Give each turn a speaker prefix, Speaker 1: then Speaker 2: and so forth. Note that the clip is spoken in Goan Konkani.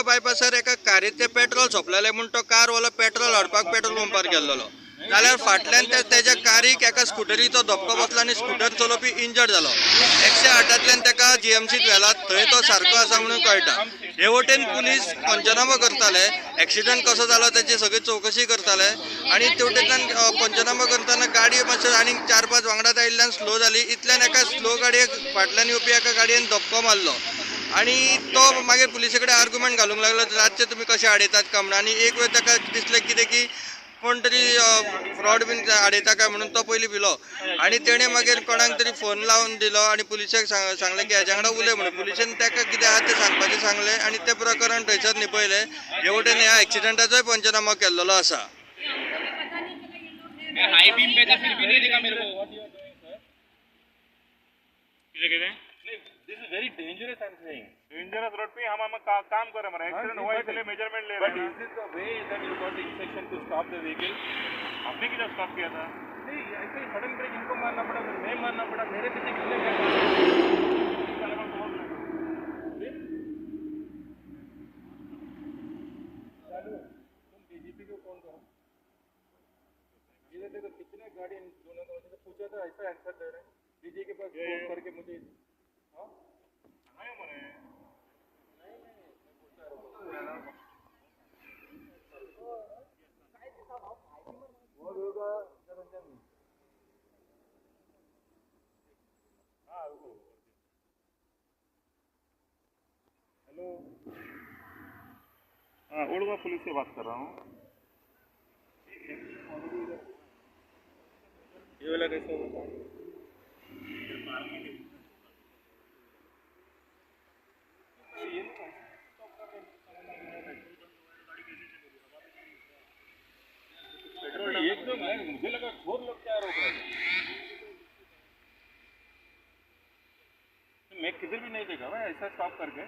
Speaker 1: मुरगांव बायपासार एका कारीचें पेट्रोल सोंपलेलें म्हूण तो कारवालो पेट्रोल हाडपाक पेट्रोल पंपार गेल्लो, जाल्यार फाटल्यान तेज्या कारीक एका स्कुटरीचो धपको बसलो आनी स्कुटर चलोवपी इंजर्ड जालो. 108तल्यान ताका जीएमसीत व्हेला, थंय तो सारको आसा म्हणून कळटा. हे वटेन पुलीस पंचनामो करताले, एक्सिडंट कसो जालो तेची सगळी चवकशी करताले आनी ते वटेंतल्यान पंचनामो करतना गाडी मातशें आनीक 4-5 वांगडाच आयिल्ल्यान स्लो जाली. इतल्यान एका स्लो गाडयेक फाटल्यान येवपी एका गाडयेन धपको मारलो आनी तो मागीर पुलिसे कडेन आर्ग्युमेंट घालूंक लागलो, रातचे तुमी कशे आडयतात काय म्हणून. आनी एक वेळ ताका दिसलें कितें की कोण तरी फ्रॉड बीन आडयता काय म्हणून तो पयलीं भिलो आनी तेणें मागीर कोणाक तरी फोन लावन दिलो आनी पुलिशेक सांगलें की हेज्या वांगडा उलय म्हणून. पुलिशेन ताका कितें आहा तें सांगपाचें सांगलें आनी तें प्रकरण थंयसर निपयलें. हे वटेन ह्या एक्सिडंटाचोय पंचनामो केल्लो आसा.
Speaker 2: मैं हाई बीम पे था फिर भी नहीं दिखा मेरे को.
Speaker 3: कितें कितें?
Speaker 4: This is very dangerous, I am saying.
Speaker 3: Dangerous road पे हम काम कर रहे हैं, एक्सीडेंट हुआ इसलिए मेजरमेंट ले रहे हैं.
Speaker 4: But is this the way that you got the instruction to stop the vehicle?
Speaker 3: आपने किधर स्टॉप किया था?
Speaker 4: नहीं, ऐसे ही सडन ब्रेक इनको मारना पड़ा, फिर मैं मारना पड़ा, मेरे पीछे कितने चालू. तुम डीजीपी को फोन करो. इधर देखो कितने गाड़ी इन दोनों को मुझे पूछा था, ऐसा आंसर दे रहे हैं. डीजी के पास फोन करके मुझे. हाँ नहीं नहीं, मैं पूछता रहा. वो
Speaker 3: हेलो, हाँ, ओड़वा पुलिस से बात कर रहा हूँ.
Speaker 4: ये वाला कैसे होगा? एकदम है, मुझे लगा घोर लोग क्या रोक रहे थे. मैं किधर भी नहीं देखा भाई ऐसा स्टॉप करके.